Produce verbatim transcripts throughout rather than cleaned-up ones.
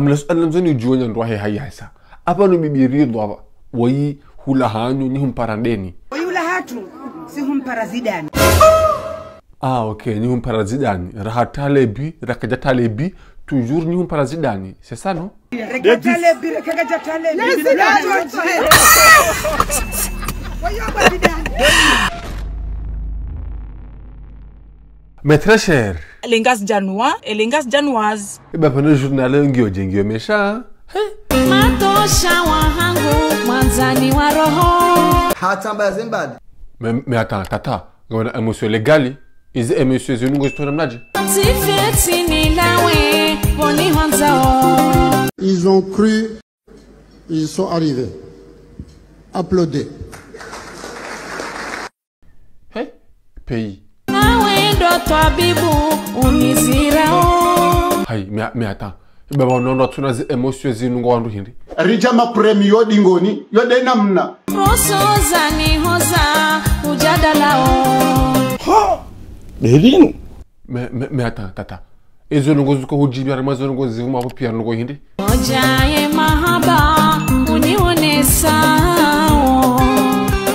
Mla suala nzoni udjuwa nya ndrwa he hayasa. Apvanu Bibi Ridhwa, wayi hula hanyu nyi humpara ndeni? Wayi hula hatru, si humpara Zidane. Ah, ok, nyi humpara Zidane. Raha talebi, rakadja talebi, toujours nyi humpara Zidane. C'est ça, non? Reka talebi, reka kadja talebi. Wayi hula Zidane. Mes très chers. Les Ngazidjanois et les Ngazidjanoises. Eh ben, pendant le journal, ngiyo dje, ngiyo méchant, hein? Matosha wahangu, mwandzani wa roho. Hata mba zimbad. Mais, mais attends, tata, on a un monsieur légal, il est un monsieur, je nous gosto namnadje. Tifeti ni lawe, poni honzao. Ils ont cru, ils sont arrivés. Applaudez. He? Pays. Nawe ndo twabibu unizirao. Hayi, mais, mais attends. Baba, non, non, tuna zi émotions zinu ngo wandru hindri. Ridja ma premiers yo dingoni, yo de namna. Roso za nihoza, ujadalao. Ho! Belinu. Mais, mais, mais attends, tata. Ezo ndrongo zuko hudjibiya, harumwa zo ndrongo zivuma hapo piya ndrongo hindri. Oja ye mahaba, unionesao.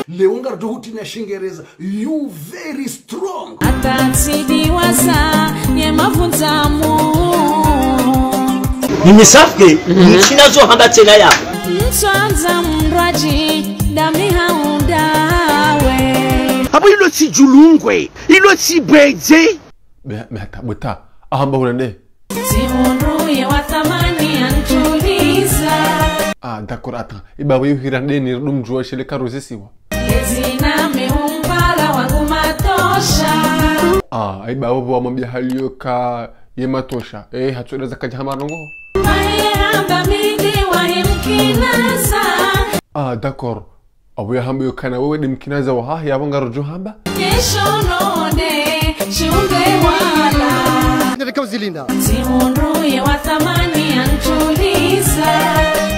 Leo ngaridjo hutrinya Shingereza, you very strong. Hata tsidiwaza, ye mavundzamu. Mimi safi, mhm, ntsina zo hamba tsena ya. Ntswandza mndrwadji, ndami haundawe. Abo ilo tsi djulungwe, ilo tsi bwedze. Mais, mais attends, bweta, ahamba hula nde? Tsi mndru ye wa thamani ya ntuliza. Ah, d'accord, attends. Iba we uhira ndeni, ridumdjuwa shile karuzisiwa. Yezi nami humpara wangu matosha. Ah, iba we wamwambiya hali yoka ye matosha. Eh, hatsueleza kadja hama ndrongo. Maye hamba mi ndi wahe mkinaza. Ah, d'accord. Abo yahamba yokana wewe de mkinaza wahahe, abo ngarodjo hamba. Nyesho nonde, shumbe wala. Nde vika uzilinda. Tsi mndru ye wa thamani ya ntuliza.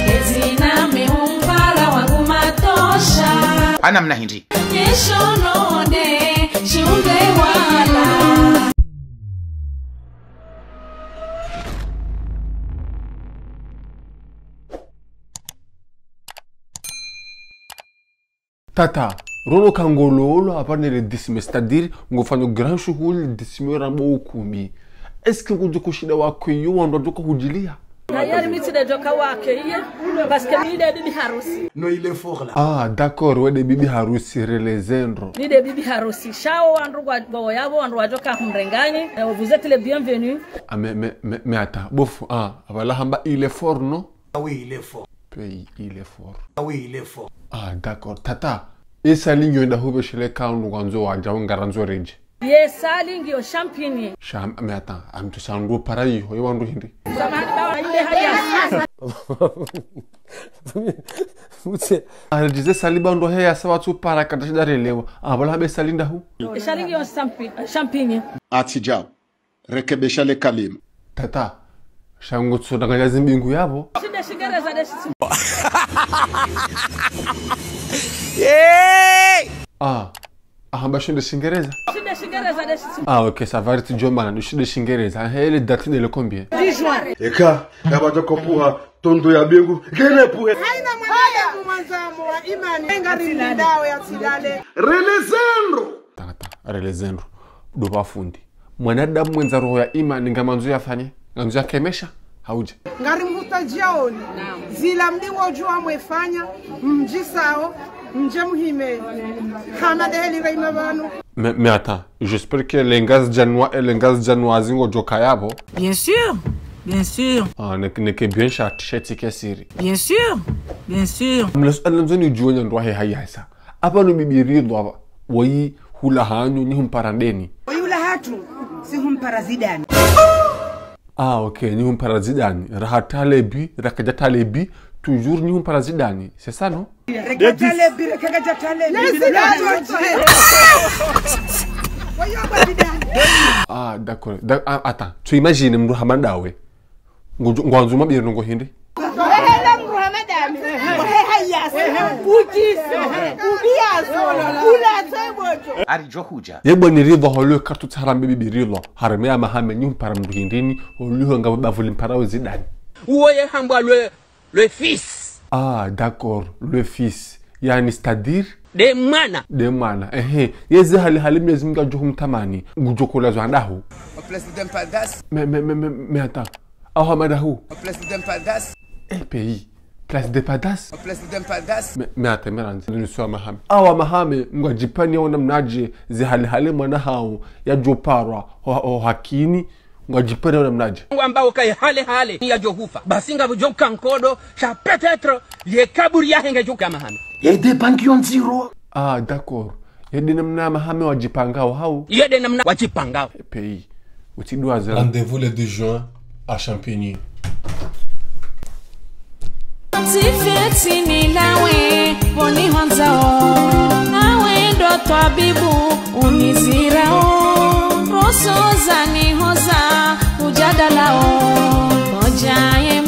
Ezi nami humpara wangu matosha. Ana mna hindri. Nyesho nonde, shumbe wala. Tata, rono kangololo hapvanu le dix mai, c'est-à-dire, ngofanyo grand shuhuli dix mai ramba ukumbi. Est-ce que ngudjo kushinda wakweyo wandru wadjoka hudjiliya? Na yari mi tsi de djoka wakeye, parce que mi de bibi harusi. Non, il est fort là. Ah, d'accord, we de bibi harusi, relezendro. Mi de bibi harusi, sha wo wandru wa, wa, yabo wandru wadjoka humrengani, eh, vous êtes les bienvenus. Ah, mais, mais, mais, mais attends, bofu, ah, apvala hamba, il est fort, non? Ah oui, il est fort. Pays, il est fort. Ah oui, il est fort. Ah, d'accord. Tata, ye salle ngiyo ndahu pveshele ka unu ngwandzo wadja, ngarandzo redje. Ye salle ngiyo champagne. Cham-, mais attends, amtu sandu para yiho, ye wandru hindri. Samahani, bawa, inde haya. Mutse. Ah, je disais salle ba ndo heya sawa tu para kadashida relewa. Ah, voilà, be salle ndahu. Ye salle ngiyo champi-, champagne. Atsi djao. Rekebesha le kalima. Tata, sha ngutsodanganya zimbingu yabo. Shinde Shingereza de shitsi. Hey! Ah, ahamba shinde Shingereza? Shinde Shingereza de shitsi. Ah, ok, ça va, ritsi djomana, ni shinde Shingereza. Ah, hele date de le combien? Dix juin. Eka, yaba djoko puha, tondo ya bingu, gene puhe. Haina mwana ya mwandzamo wa imani, ngari ndawe ya tsilale. Relezendro. Tata, relezendro. Ndo ba fundi. Mwanadamu mwendza roho ya imani ngamandzo yafanye, ngandzo yakemesha, haudje. Ngari mhuta djiaoni. Zila mdingo djuwa mwefanya, mdjisao, mdje muhime. Hama deheli raima pvanu. Mais, mais attends, j'espère que les Ngazidjanois et les Ngazidjanoises ngodjoka yabo. Bien sûr, bien sûr. Ah, neke, neke bien sha, sheti ke siri. Bien sûr, bien sûr. Mla suala nzoni udjuwa nya ndrwa he hayasa. Apvanu Bibi Ridhwa, wayi hula hanyu, nyi humpara ndeni? Wayi hula hatru, si humpara Zidane. Ah, ok, nyi humpara Zidane. Raha talebi, rakadja talebi, toujours nyi humpara Zidane. C'est ça, non? Reka talebi, reka kadja talebi. Ah, d'accord. D'ac-, ah, attends, tu imagines mndru hama ndawe. Ngudjo-, ngwandzo mabiri ndrongo hindri? Ehela mndru hama ndawe. Ehe, hayasa. Utiso. Ubiaso. Ulatsa ibodjo. Aridjo hudja. Yebo ni Ridhwa holo kartu tsara mbibi Ridhwa. Harumwa ya mahame nyi humpara mndru hindrini, holiho ngapvo bavuli mpara we Zidane. Uwo ye hambwa le, le fils. Ah, d'accord, le fils. Yaani, c'est-à-dire? Nde mwana. Nde mwana. Ehe. Ye ze hale hale Mwenyezi Mungu ngudjo humtamani. Ngudjo kula zo andahu. En place de Dempaldas. Mais, mais, mais, mais, mais attends. Aho hama dahu. En place de Dempaldas. Eh, pays. Place de Padas. En place de Dempaldas. Mais, mais attends, mais attends. Ni swa mahame. Awa mahame, ngwadjipvani ya namnadje, ze hale hale mwana hawo, yadjo parwa, ho, ho hakini, ngwadjipvani ya namnadje. Ngwambao kaye hale hale, yadjo hufa. Basi ngapvo djo ka nkodo, sha peut-être, ye kaburi yahe ngedjo ka mahame. Ye nde banki yo ndziro. Ah, d'accord. Ye nde namna mahame wadjipangao hawo. Ye nde namna wadjipangao. Pays. Utsidwaza. Rendez-vous le deux juin à Champigny. Tifeti ni nawe, pvoni hwandzao. Nawe ndo twabibu, unizirao. Roso za nihoza, ujadalao. Moja ye